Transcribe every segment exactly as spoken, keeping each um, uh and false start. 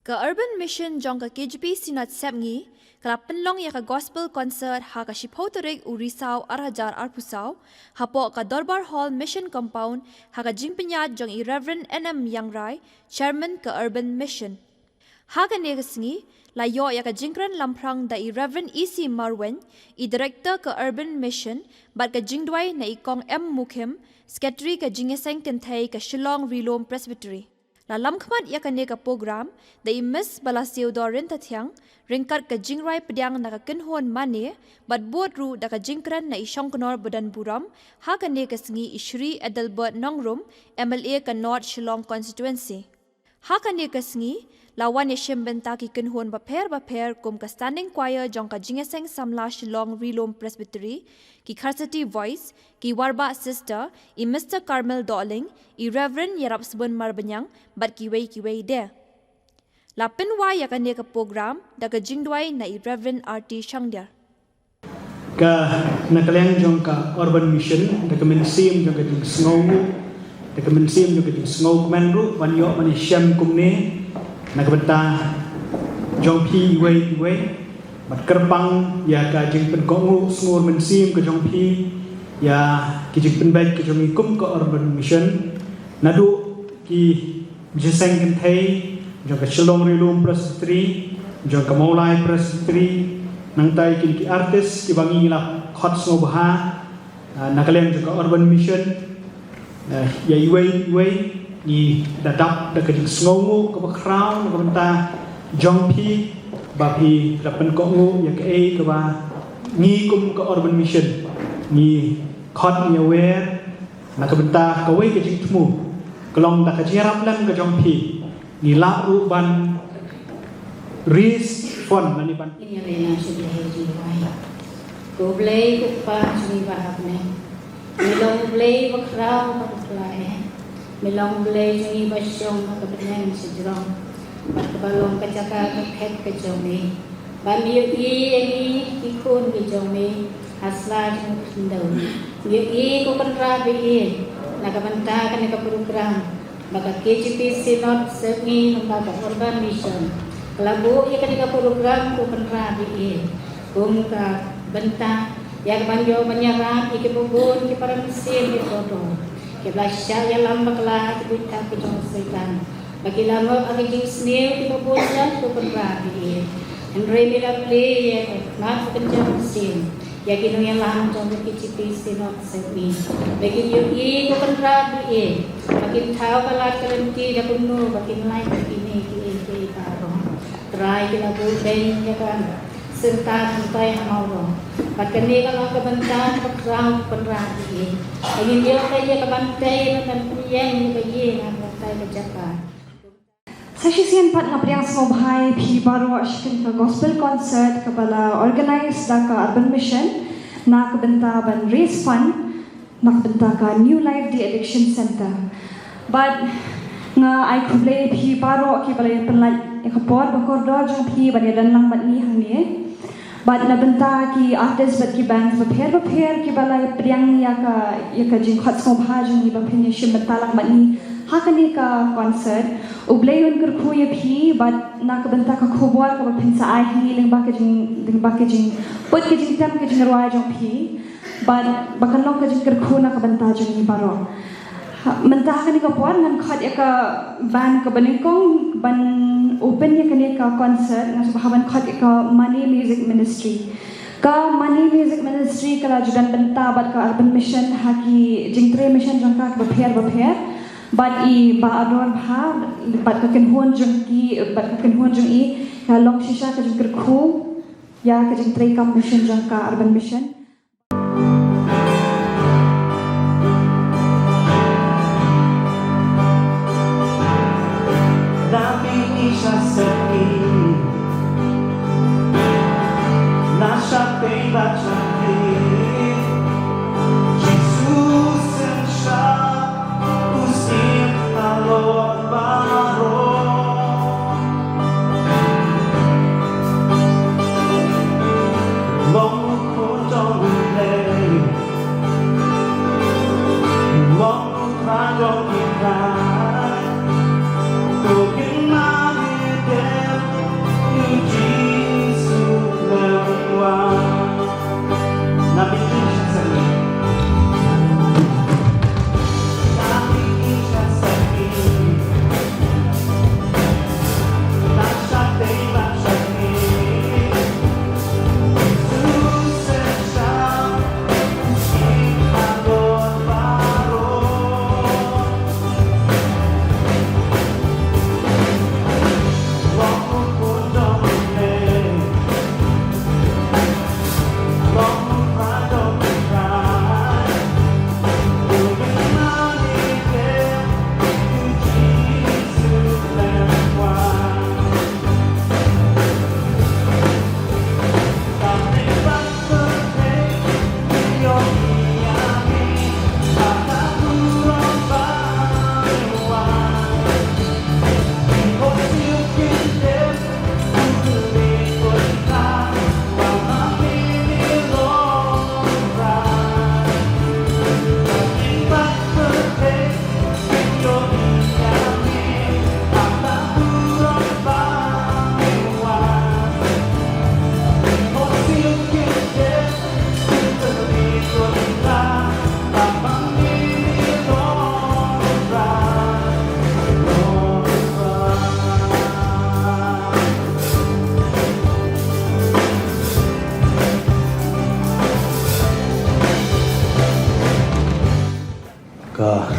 Ka Urban Mission jong ka K J P Synod Sepngi ka la pynlong ïa ka Gospel Concert ha ka shiphew tarik u Risaw ar hajar arphew saw hapoh ka Dorbar Hall Mission Compound ha ka jingpynïaid jong i Reverend N M Iangrai, Chairman ka Urban Mission. Ha kane ka sngi la ïoh ïa ka jingkren lamphrang da i Reverend E C Marwein, i Director ka Urban Mission, bad ka jingduwai na i Kong M Mukhim, Secretary ka Jingïaseng Kynthei ka Shillong Rilum Presbytery. La lamkhmat ïa kane ka program da i Miss Balasiew Dorin Tathiang, ryngkat ka jingrwai pdiang na ka kynhun Mane, bad bud ruh da ka jingkren na i Shongknor Badan Burom ha kane ka sngi i Shri Adelbert Nongrum, M L A ka North Shillong Constituency. Ha kane ka sngi la wan ïashim bynta ki kynhun bapher bapher kum ka Standing Choir jong ka Jingïaseng Samla Shillong Rilum Presbytery, ki Kharsati Voice, ki Warbah Sister, i Mister Carmel Dohling, i Reverend Ïarapsbun Marbaniang, bad kiwei kiwei de. La pynwai ïa kane ka program da ka jingduwai na i Reverend R T Shangdiar. Ka, na ka liang jong ka Urban Mission, da ka mynsiem jong ka jingsngew, da ka mynsiem jong ka jingsngew kmen ruh ban ïoh ban ïashem kumne na ka bynta jong phi iwei iwei. Bad kyrpang ïa ka jingpynkohnguh sngur mynsiem ka jong phi ïa ki jingpynbeit ka jong ngi kum ka Urban Mission. Naduh ki jingïaseng kynthei jong ka Shillong Rilum Presbytery, jong ka Mawlai Presbytery, nangta ïa kine ki artist kiba ngi la khot sngewbha, ah, na ka liang jong ka Urban Mission, ah, ïa iwei iwei, ngi da dap da ka jingsngewnguh kaba khraw na ka bynta jong phi, ba phi da pynkohnguh ïa kaei kaba ngi kum ka Urban Mission ngi khot, ngi aware, na ka bynta kawei ka jingthmu ka long da ka jingïarap lem ka jong phi ngi lah ruh ban raise fund lane ban. Ngin ïa rena sha U Blei ha ka jingduwai. Ko Blei ko Kpa jong ngi ba ha bneng, me long U Blei ba khraw ba bakla eh. Me long U Blei jong ngi ba shong ha ka bneng shajrong, bad kaba long ka jaka ka khet ka jong me. Ba me ïohi ïa ngi ki khun ki jong me ha sla jong ka khyndew. Me ïohi ko Kynrad ba ïeit, na ka bynta kane ka program ba ka K J P Synod Sepngi lyngba ka Urban Mission ka la buh ïa kane ka program ko Kynrad ba ïeit kum ka bynta ïa ka ban ïoh ban ïarap ïa kiba bun ki para mynsiem ki kordor kiba la shah ïalam bakla ha ki bit thap ki jong u Soitan. Ba ki la ngop ha ki jingsniew kiba bun ïa ko Kynrad ba ïeit. Hynrei me la plie ïa ka khmat ka kynja mynsiem ïa ki nongïalam jong ka K J P Synod Sepngi. Ba kin ïohi ko Kynrad ba ïeit, ba kin thaw palat ka lynti da kumno ba kin lait ïa kine kiei kiei baroh. Trai ki la buh beiñ ïa ka sirta hangtai ha Mawlong. Bad kane ka long ka bynta kaba khraw ko Kynrad ba ïeit. Ba ngin ïoh ïa ka ban tei bad ban pynïeng ïa ka ïing ha kata ka jaka. Sa shisien pat nga pdiang sngewbha ïa phi baroh sha kane ka Gospel Concert kaba la organise da ka Urban Mission na ka bynta ban raise fund na ka bynta ka New Life De-Addiction Centre. Bad nga ai khublei ïa phi baroh kiba la ïa pynlait ïa ka por ba kordor jong phi ban ïa don lang bad ngi hangne. Bad na bynta ki artist bad ki bands bapher bapher kiba la pdiang ïa ka, ïa ka jingkhot sngewbha jong ngi ba phin ïa shim bynta lang bad ngi ha kane ka concert. U Blei un kyrkhu ïa phi bad na ka bynta ka khubor kaba phin sa ai ha ngi lyngba ka jing, lyngba ka jingput ka jingtem ka jingrwai jong phi. Bad ba kan long ka jingkyrkhu na ka bynta jong ngi baroh. Ha, mynta ha kane ka por ngan khot ïa ka band kaba nyngkong ban open ïa kane ka concert, nga sngewbha ban khot ïa ka Mane Music Ministry. Ka Mane Music Ministry ka la ju don bynta bad ka Urban Mission ha ki jingtrei mission jong ka kiba pher bapher. Bad i Bah Ardor Bha bad ka kynhun jong ki, bad ka kynhun jong i ka long shisha ka jingkyrkhu ïa ka jingtrei kam mission jong ka Urban Mission.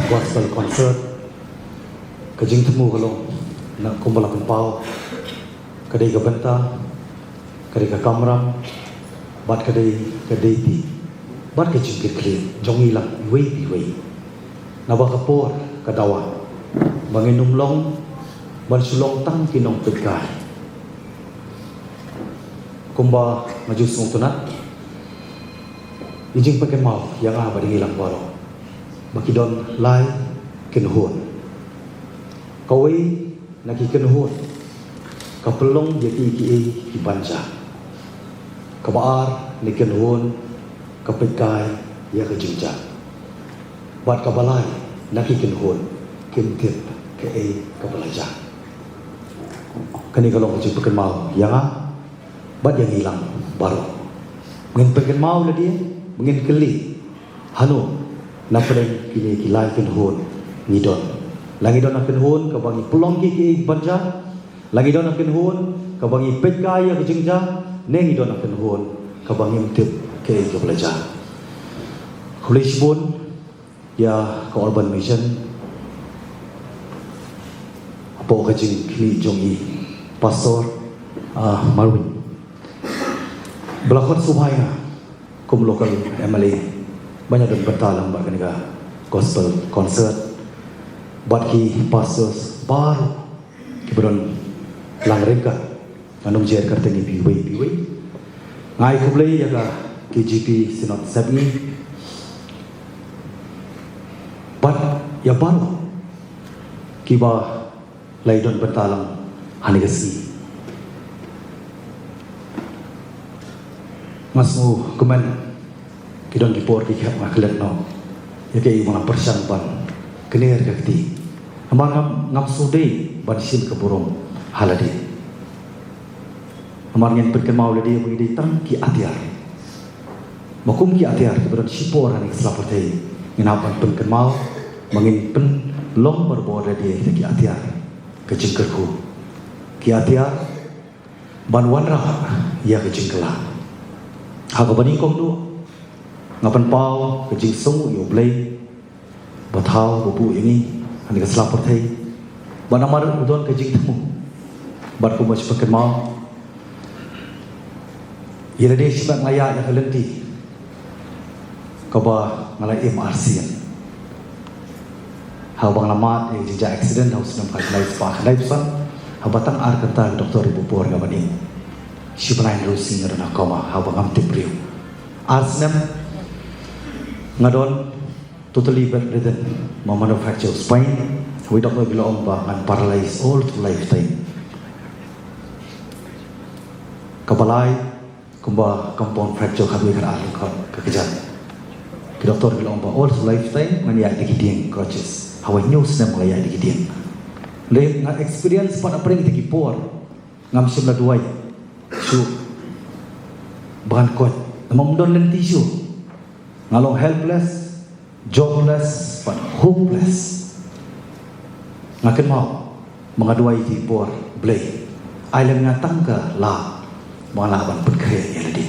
Gospel concert, ka jingthmu ka long, na kumba la pynpaw, ka dei ka bynta, ka dei ka kamram, bad ka dei ka deiti, bad ka jingkitkhlieh jong ngi lang iwei pa iwei. Naba ka por ka dawa ba ngin ym long ban shu long tang ki nongpeitkai. Kumba nga ju sngewtynnat, i jingpynkynmaw ïa nga bad ïa ngi lang baroh ba ki don lai kynhun. Kawei na ki kynhun ka pynlong ïa ki, ki, ki banja. Kaba ar na ki kynhun ka peitkai ïa ka jingjia. Bad kaba lai na ki kynhun kim tip kaei kaba la jia. Kane ka long ka jingpynkynmaw ïa nga bad ïa ngi lang baroh. Ngin pynkynmaw lade, ngin kylli, hano na pdeng kine ki lai kynhun ngi don? La ngi don na kynhun kaba ngi pynlong ki, ki banja, la ngi don na kynhun kaba ngi peitkai ïa ka jingjia, ne ngi don na kynhun kaba ngim tip kaei kaba la jia. Khublei shibun ïa ka Urban Mission hapoh ka jingkhmih jong i Pastor, ah, Marwin. Ba la khot sngewbha ïa nga kum local M L A ban ïa don bynta lang bad kane ka gospel concert bad ki pastors baroh kiba don lang ryngkat. Ngan ym jer kyrteng ïa phi iwei pa iwei. Nga ai khublei ïa ka K J P Synod Sepngi bad ïa baroh kiba la ïa don bynta lang ha kane ka sngi. Nga sngewkmen, ki don ki por ki khep nga klet noh ïa kaei ba nga la pyrshang ban kner ka kti. Namar ngam, ngam sngewdei ban shim ka burom ha lade. Namar ngin pynkynmaw lade ba ngi dei tang ki atiar. Ba kum ki atiar kiba don shipor ha kane ka sla pyrthei, ngin hap ban pynkynmaw ba ngin pynlong barabor lade ïa kita ki atiar, ka jingkyrkhu, ki atiar ban wanrah ïa ka jingkylla. Ha kaba nyngkong duh, nga pynpaw ka jingsngewnguh ïa U Blei ba thaw ba buh ïa ngi ha kane ka sla pyrthei. Bad namar u don ka jingthmu, bad kumba shu pynkynmaw, ïa lade shimet nga ïaid ïa ka lynti kaba nga la im arsien. Haba nga la mad ïa ka jingjia accident ha u snem khatkhyndai spah khyndaiphew san, haba tang ar kynta ki doktor ïa ba por nga ban im. Shi bnai hynriew sngi nga don ha coma haba ngam tip briew. Ar snem nga don totally bedridden, ma manufacture spine. Hawei doktor ki la ong ba ngan paralyze all through lifetime. Kaba lai, kumba compound fracture khatwei khatar lyngkot ka kjat. Ki doktor ki la ong ba all through lifetime ngan ïaid da ki dieng, crutches. Hawei hynñiew snem nga ïaid da ki dieng. Lei nga experience pat hapdeng kita ki por ngam shym la duwai shuh ba ngan koit. Namar ngam don lynti shuh. Nga long helpless, jobless bad hopeless. Nga kynmaw ba nga duwai ïa ki por, Blei, ai lem ïa nga tang ka lad ba ngan lah ban pynkhreh ïa lade.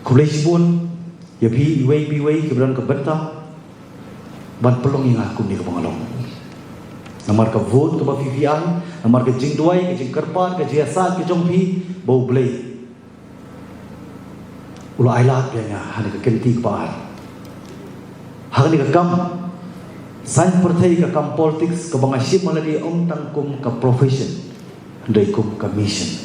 Khublei shibun ïa phi iwei pa iwei kiba don ka bynta ban pynlong ïa nga kumne kaba nga long. Namar ka vote kaba phi phi ai, namar ka jingduwai, ka jingkyrpad, ka jingïasaid ka jong phi, ba U Blei u la ailad ïa nga ha kane ka kynti kaba ar. Ha kane ka kam saiñ pyrthei, ka kam politics kaba nga shim ha lade ym tang kum ka profession, hynrei kum ka mission.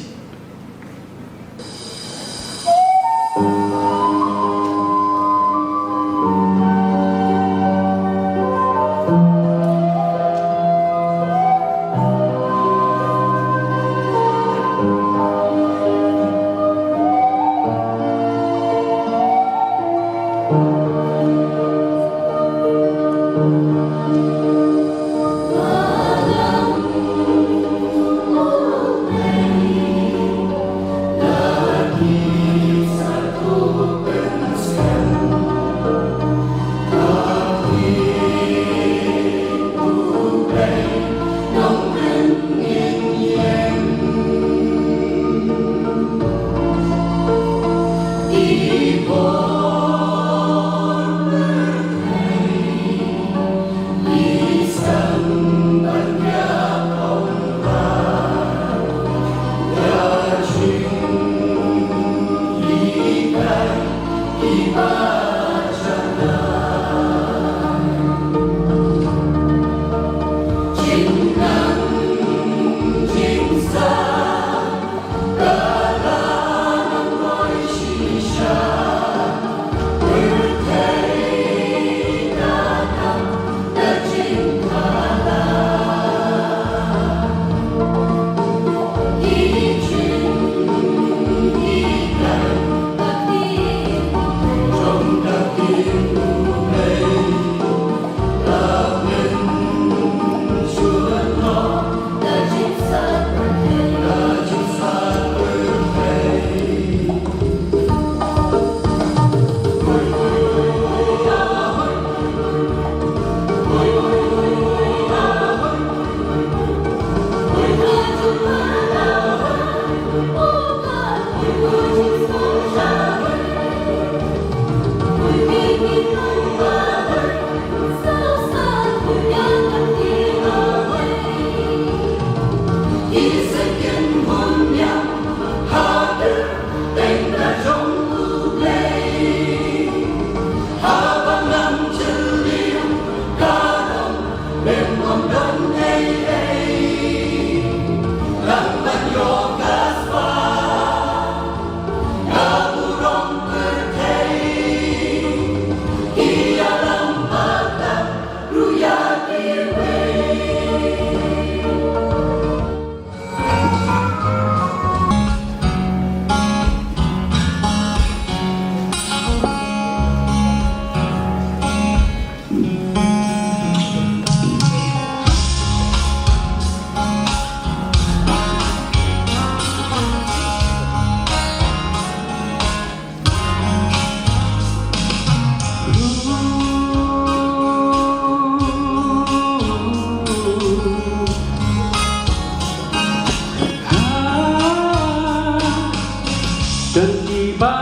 Don kiba,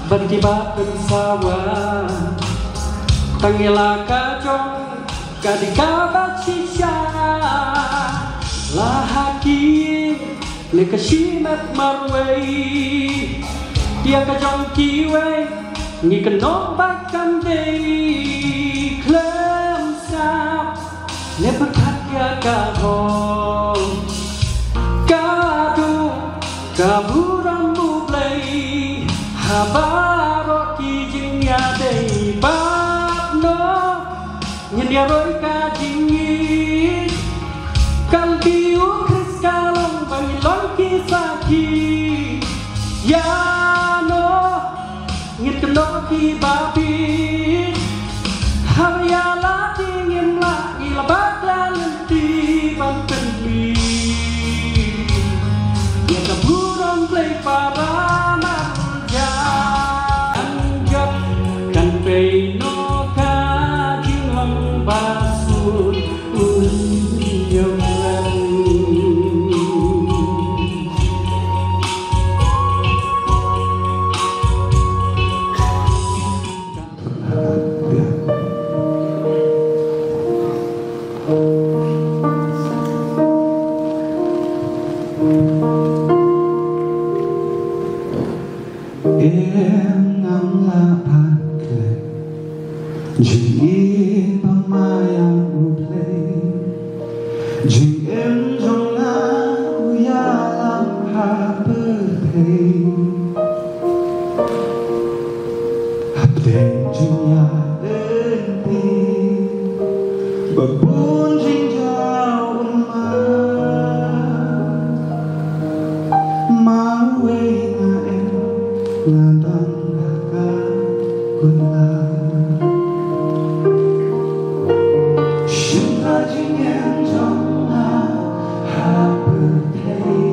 ban kiba pynsawa. Tang ïa la ka jong ka dei kaba shisha. La ha ki ne ka shimet marwei. Ïa ka jong kiwei ngi kynnoh ba kam dei khlem sap. Ne pyrkhat ïa ka hok ka duk ka burom U Blei. Ha baroh ki jingïadei bad noh ngin ïaroi ka jingïeit. Ka lynti U Khrist ka long ba ngin long ki sakhi. Ïa noh ngin kynnoh kiba bieit. Haba ïa la ding ngim lah ngi la bakla lynti ban pynmih. Ïa ka burom Blei para marjan. Kan peit noh ka jinglong ba suk. Em ngam lah ban klet jingim ba ma ïang U Blei. Jingim jong nga u ïalam ha pyrthei. Hapdeng jingïaid lynti ba bun jingjaw u ma. Marwei nga em nga dang ha ka kunlai. Shim ka jingim jong nga ha pyrthei.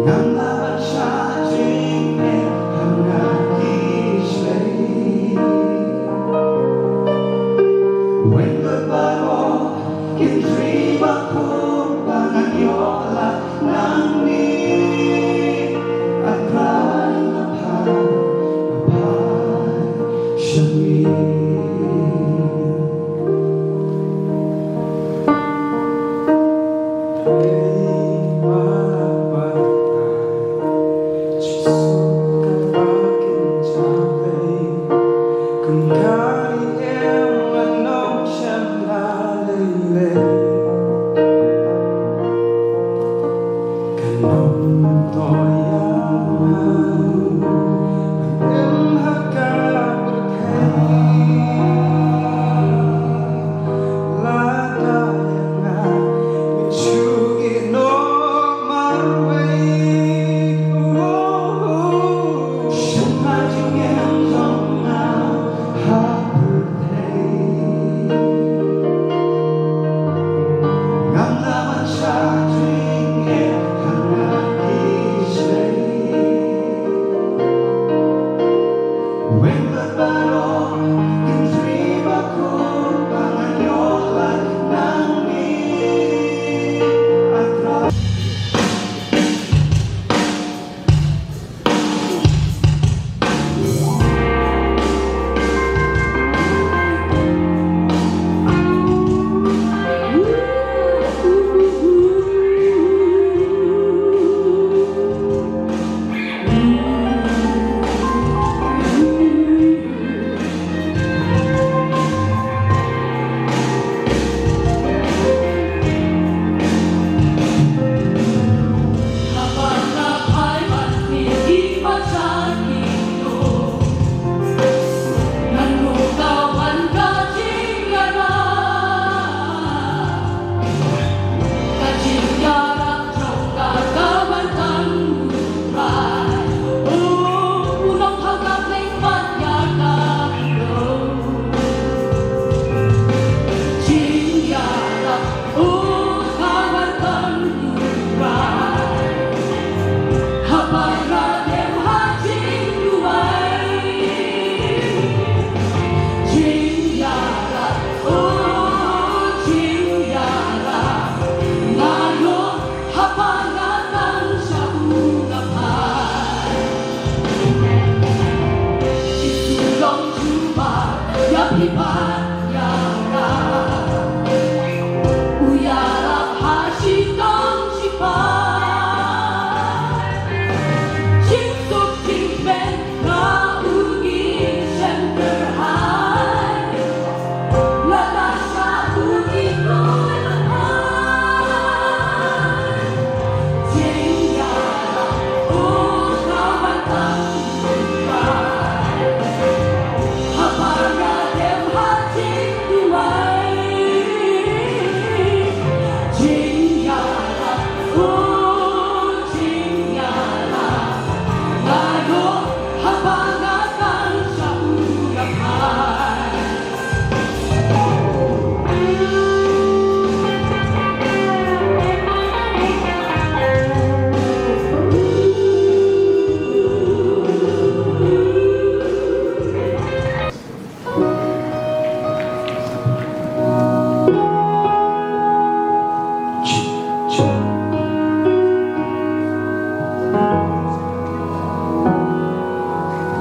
Ngam lah ban shah jingmut ha nga ki shlei. Weng lut baroh Kynrih ba kum ba ngan ïoh lad nangne.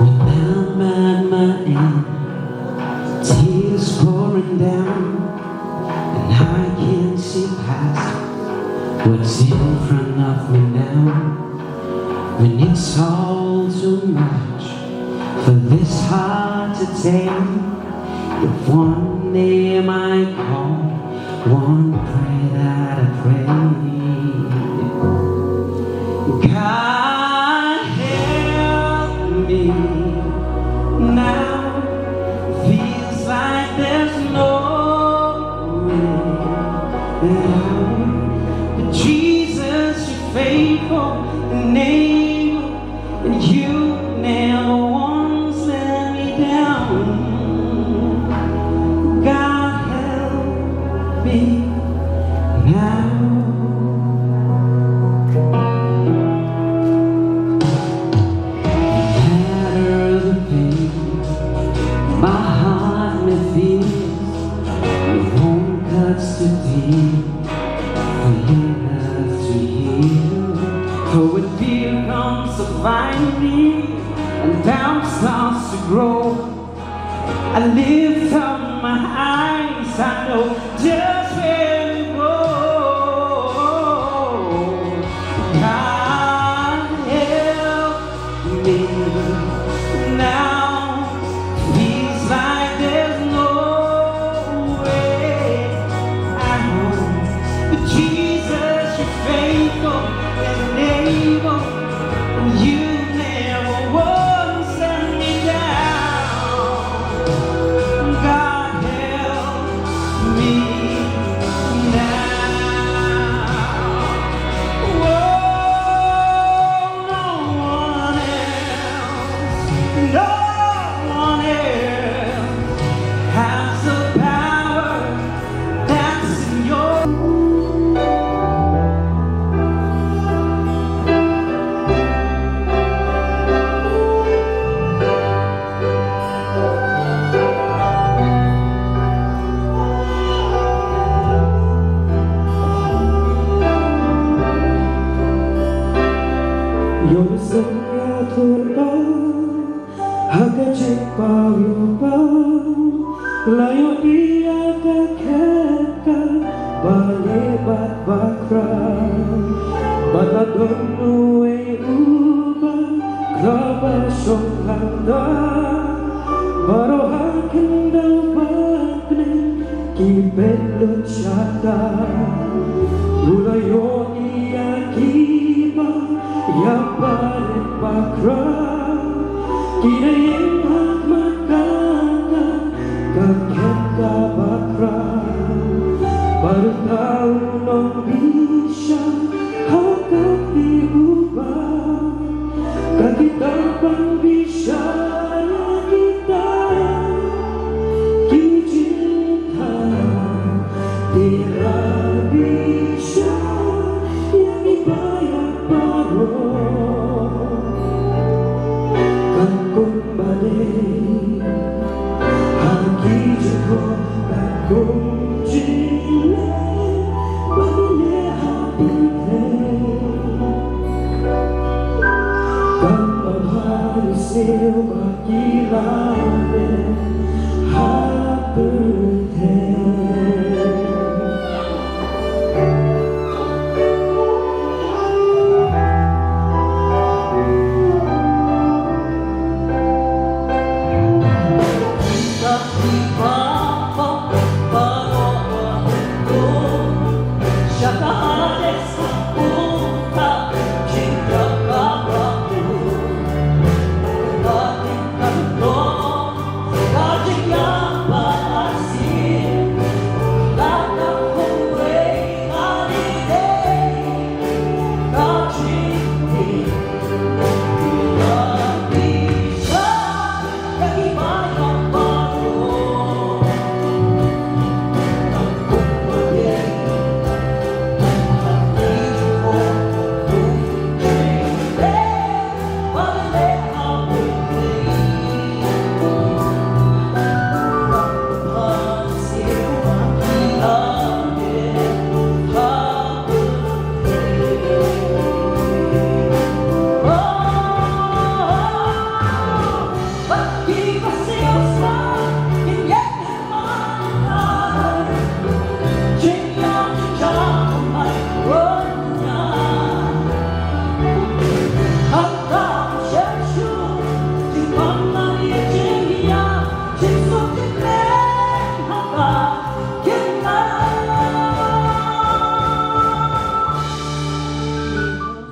When I'm at my end, tears pouring down, and I can't see past what's in front of me now. When it's all too much for this heart to take, if one name I call, one prayer that I pray. God help me now. Feels like there's no way out. But Jesus, you're faithful and able, and you never once let me down. God help me now. No matter the pain my heart may feel, it won't cut too deep for your love to heal. For when fear comes to find me and doubt starts to grow, I lift up my eyes, I know just where to go. God help me now. Feels like there's no way out. But Jesus, you're faithful and Ïoh sngewthuh ba ha ka jingpaw ïoh ba la ïoh ïa ka khet kaba leh bad ba khraw. Bad la don uwei uba khraw ba shong hangta, baroh ha khyndew ba bneng ki peit lut shatai. U la ïoh ïa kiba ïap bad ba khraw, ki dei ïing ha khmat kata ka khet kaba khraw. Bad uta u nongbishar ha ka kti uba ka kitab ban bishar ïa kita ki jingthaw. Te la bishar ïa kiba ïap baroh, katkum ba dei ha ki jingkhot, katkum jingleh ba ki leh ha pyrthei. Katba bha ïa u sniew ba ki la leh ha pyrthei.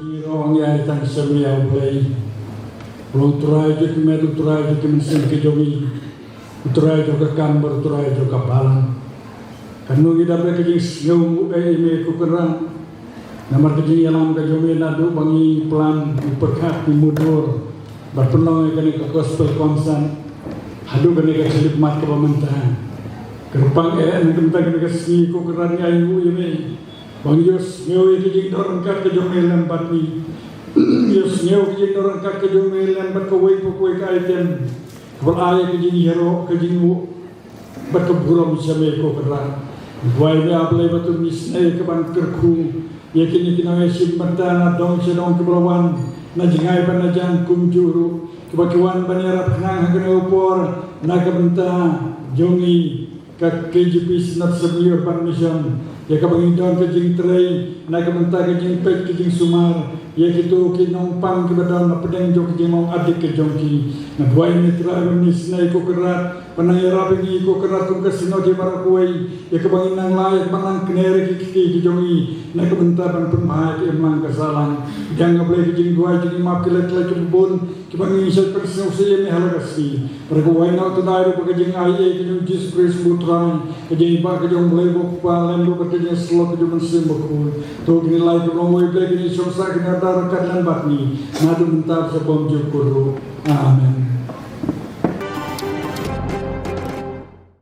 Ngi ong ïa i tang shem ïa U Blei. U long Trai jong ki met, u Trai jong ki mynsiem ki jong ngi. U Trai jong ka kam bad u Trai jong ka balang. Kano ngi dap ka jingsngew eh ïa me ko Kynrad. Namar ka jingïalam ka jong me naduh ba ngi plan, ngi pyrkhat, ngi mudui bad pynlong ïa kane ka gospel concert haduh kane ka khyllipmat kaba mynta. Kyrpang eh na ka bynta kane ka sngi ko Kynrad ngi ainguh ïa me. Ba ngi ïohsngew ïa ka jingdon ryngkat ka jong me lem bad ngi. Ïohsngew ka jingdon ryngkat ka jong me lem bad kawei pa kawei ka item. Kaba ai ïa ka jingïaroh, ka jingnguh bad ka burom sha me ko Kynrad. Duwai me A Blei ba to ngi isynei ka ban kyrkhu ïa kine ki nongïashim bynta na dong sha dong kiba la wan na jngai bad na jan kumjuh ruh kiba ki wan ban ïarap khnang ha kane ka por na ka bynta jong ngi. Ka K J P Synod Sepngi Urban Mission, ïa kaba ngi don ka jingtrei na ka bynta ka jingpeit ka jingsumar ïa kito ki nongpang kiba don na pdeng jong ka jingmong adik ka jong ki. Nga duwai me Trai ba me isynei ko Kynrad, ba nang ïarap ïa ngi ko Kynrad kum ka Synod ïa baroh kawei, ïa kaba ngin nang lah ïa kaba nang kner ïa ki kti ki jong ngi na ka bynta ban pynbha ïa ka imlang ka sahlang. Biang A Blei ka jingduwai jong ngi, map ki leit leit ki bun kiba ngi shait pynsngewsih ïa me ha la ka sngi. Bad ka wai na u Trai ruh bad ka jingai ei ka jong u Jisu Khrist u Trai, ka jingïeit ka jong U Blei U Kpa lem bad ka jingïasyllok ka jong u Mynsiem Bakhuid. To kine lai kiba long wei Blei kine shong sah kine da ryngkat lem bad ngi naduh mynta sha bymjukut ruh. Amen.